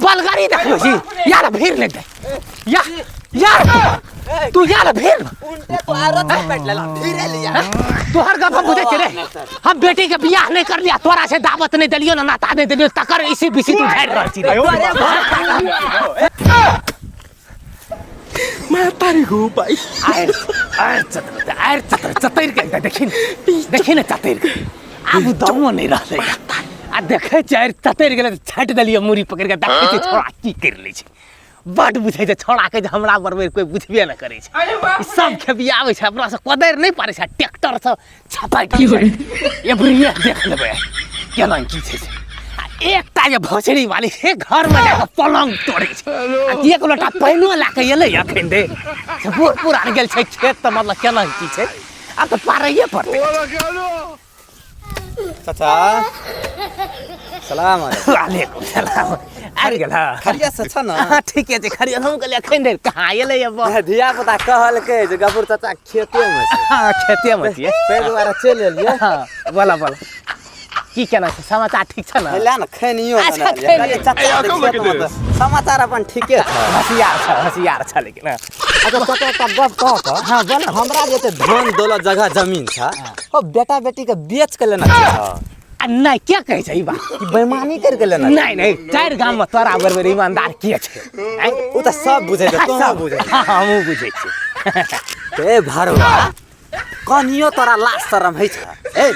बलगारी देखबै छी यार भीड़ नहि दे या यार तू यार भीड़ उनटे तो आरो चपेट लेला धीरे लिया तोहर गप हम बुझै छियै रे हम बेटी के बियाह नहि करलियै तोरा से दावत नहि देलियो ना नाता नहि देलियो तकर इसी बिसी तू झाड़ि रहल छी रे तोरे भोज खा के मातारी गो भाई आरि आरि चतर आरि चतर चतरि के देखी ने देखी ने चतरि के आब दमो नहि रहलै आ देखै छियै आरि चतरि गेलै तऽ छाँटि देलियै मूड़ी पकड़ि कऽ देखै छियै छौड़ा की करि लै छै बड्ड बुझै छै छौड़ाके जे हमरा बरबरि कोइ बुझबे नहि करै छै ई सब खेबिया आबै छै अपना से कोदारि नहि पारै छै ट्रैक्टरसँ छपाटि एबरिए देख लेबै केना की छै से आ एकटा जे भोसड़ी वाली से घरमे जाकऽ पलङ्ग तोड़ै छै आ एक लोटा पानिओ लए कऽ एलै अखन दे से बूढ़ पुरान गेल छै खेत तऽ मतलब केना की छै आब तऽ पारैए पड़तै चाचा सलाम अलैकुम। वालेकुम सलाम आबि गेल हँ खरिया से छ ने हँ ठीके छै खरिया हम कहलियै अखन धरि कहाँ एलै बा धिया पुता कहलकै जे गफूर चाचा खेते मे छै हँ खेते मे छियै ताहि दुआरे चलि एलियै हँ बोला बोला की केना छै समाचार ठीक छै ने ले ने खैनियो अच्छा, बना लिअ। खैनी। कहलियै चाचा Hey, come look at खेतमे तऽ this. समाचार अपन ठीके छै होशियार छ होशियार छ लेकिन हँ। अच्छा चाचा एकटा गप कह तऽ हँ बोल ने। हमरा जे एते धन दौलत जगह जमीन छै ओ बेटा बेटी के बेच के लेना छै आ नहि के कहै छै ई बात कि बेईमानी कर के लेना छै? नहि नहि चारि गाममे तोरा बरबर ईमानदार के छै आँय? ओ तऽ सब बुझै छै तोहूँ सब बुझै हँ हमहूँ बुझै छियै ए भरुआ कनियो तोरा लाज शरम होइ छै ए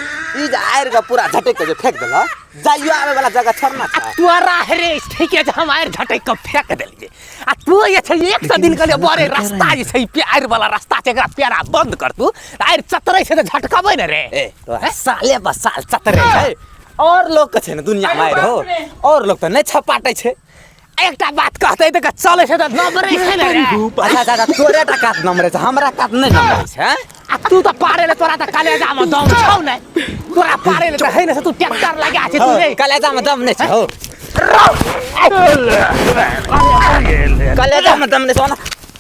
ई जे आरि के पूरा झटकि के जे फेंक देलह जाइयो आबै वाला जगह छोड़ना छै तोरा हेरे ठीके छै हम आरि झटकि कऽ फेंक देलियै आ तू जे छै 100 दिन के लिए बड़े रास्ता जे छै प्यार वाला रास्ता छै एकरा प्यारा बंद कर तू आरि चतरै छै तऽ झटकबै ने रे ए तोरा साले पर साल चतरे छै और लोग के छै ने दुनिया में आरि हो और लोग तऽ नहि छपाटै छै एकटा बात कहतै तऽ चलै छै तऽ नमरै छै ने रे अच्छा अच्छा अच्छा, तोरे टा कात नमरै छै हमरा कात नहि नमरै छै हैं? आ तू तऽ पारे ले तोरा तऽ कलेजा मे दम छौ ने तोरा पारे ले तऽ है ने से तू ट्रैक्टर लगा छै तू रे कलेजा में दम नहि छै हो कलेजा में दम नहि छै ओना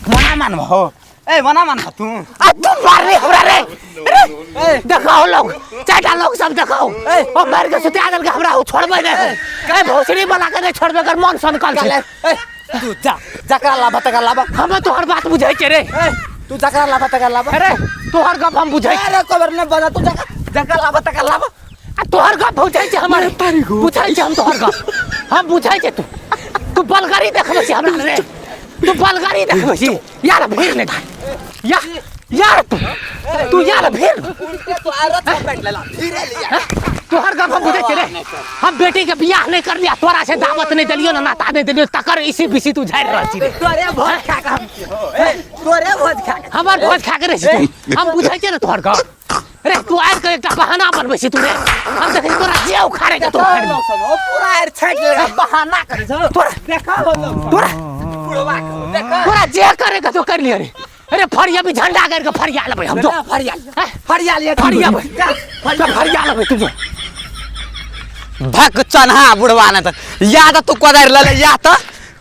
मना मानब हो ए मना मानब तू आ तू मार रे हमरा रे रे देखाओ लोग चारिटा लोग सब देखाओ ओ मार के सुता देलकै हमरा ओ छोड़बै नहि ए भोसड़ी वाला के नहि छोड़बै एकर मन सनकल छै ए तू जा जकरा लाबा तकरा लाबा हम तोहर बात बुझै छियै रे ए तू जकरा लाबा तकरा लाबा अरे तोहर गप हम बुझै अरे कबर ने बजा तू जकरा जकरा लाबा तकरा लाबा आ तोहर गप बुझै छै हमर बुझै छै हम तोहर गप हम बुझै छै तू तू बलगरी देखबै छी हमरा रे तू बलगरी देखबै छी यार भीड़ नहि या यार तू तू यार भीड़ तोहर गप हम बुझै छियै रे हम बेटी के बियाह नहि करलियै तोरा से दावत नहि देलियो ना नाता नहि देलियो तकर इसी बिसी तू झाड़ि रहल छी रे तोरे भोज खा के हम की हो ए तोरे भोज खा के हमर भोज खा के रहै छी तू हम बुझै छियै ने तोहर गप रे तू आबि के एकटा बहाना बनबै छी तू रे हम देखै छी तोरा जे उखाड़े के तू उखाड़ि ली। ओ पूरा आर छाटि लेगा बहाना करै छौ तोरा देखा हो लोग तोरा बुढ़वा के देखा तोरा जे करे के तो कर लियो रे अरे फरिया भी झंडा करके फरिया लेबै हम जो फरिया हैं? फरिया लिया फरिया तो फरिया लेबै तू जो भक चन्हा बुढ़वा ने तऽ या तऽ तू कोदारि ले ले या तऽ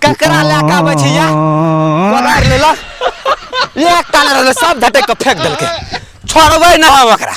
ककरा लए कऽ आबै छी या कोदारि ले ल एकटा नहि रहलै सब झटकि कऽ फेंक देलकै छोड़बै नहि हम ओकरा